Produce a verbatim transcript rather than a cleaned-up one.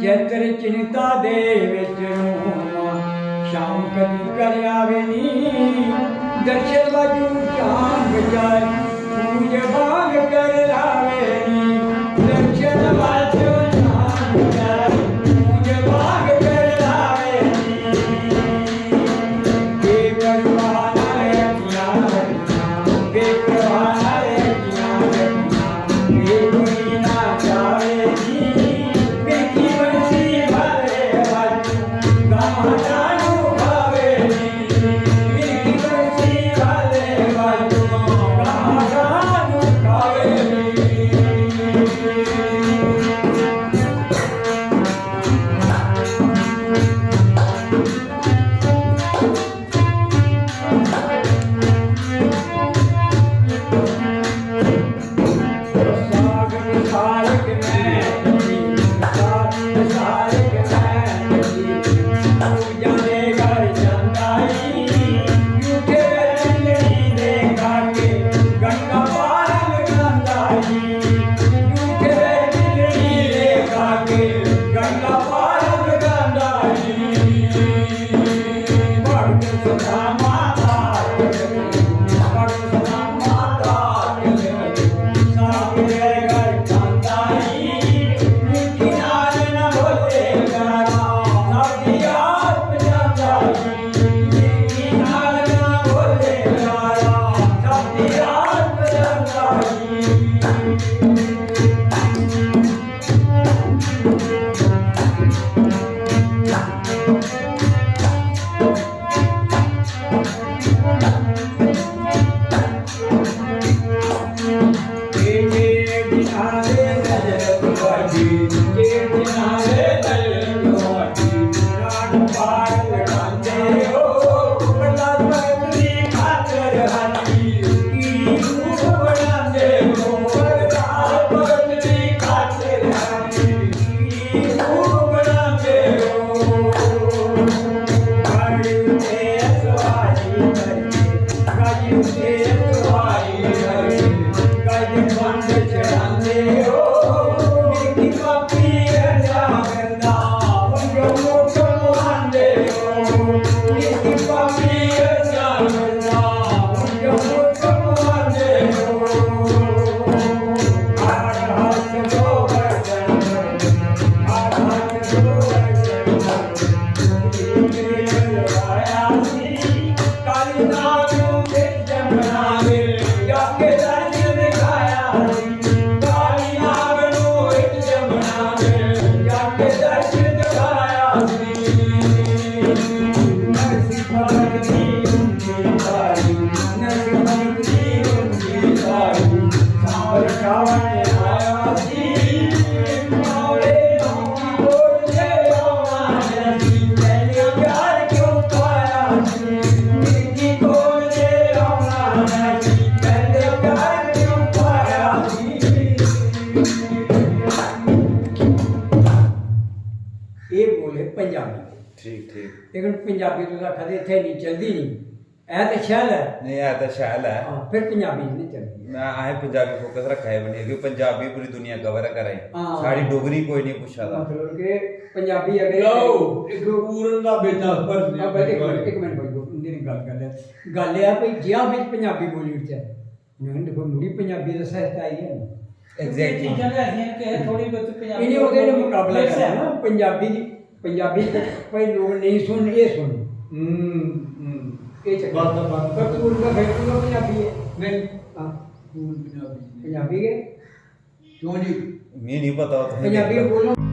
चैत्र चिंता दे which room, शाम कदी कर आवे नी। दर्शन बाजू चांद चार, पूज बाग कर लावे नी। दर्शन बाजू चांद चार, पूज बाग कर लावे नी। बेपरवाह नाल अखियां, बेपरवाह नाल अखियां, ये कोई ना चावे नी। एह् बोले पंजाबी। ठीक, ठीक। लेकिन पंजाबी तुस आखा दे इत्थै इन्नी चलदी नहीं। ऐ ते शैल ऐ। नहीं, ऐ ते शैल ऐ। हां, फिर पंजाबी नहीं चलदी। मैं, असें पंजाबी focus रक्खा है बनी, क्योंकि पंजाबी पूरी दुनिया cover करा दी। हां। साढ़ी डोगरी कोई नहीं पुच्छा दा। मतलब कि पंजाबी अगर लो, इक पूर्ण दा बेटा भरने हां, बस इक मिनट, इक मिनट भाई, उं'दी गल्ल कर ले। गल्ल एह् ऐ भई, जि'यां बिच पंजाबी बोली ओड़चै, उ'नें दिक्खो, मुड़ी पंजाबी दा साहित्य आई गेआ। Exactly। चीजां गै ऐसियां न कि थोह्ड़ी बहुत पंजाबी इ'नें ओह्दे नै मकाबला mix ऐ। करना ना, पंजाबी दी, पंजाबी च भाई लोक नेईं सुनन, एह् सुनन। हम्म, हम्म। एह् चक्कर। बस, बस, बस। पर तूं उनका फिर तूं पंजाबी है। नहीं। हां। तूं पंजाबी नहीं। पंजाबी गै। क्यों जी? मी नहीं पता उत्थै पंजाबी बोलो।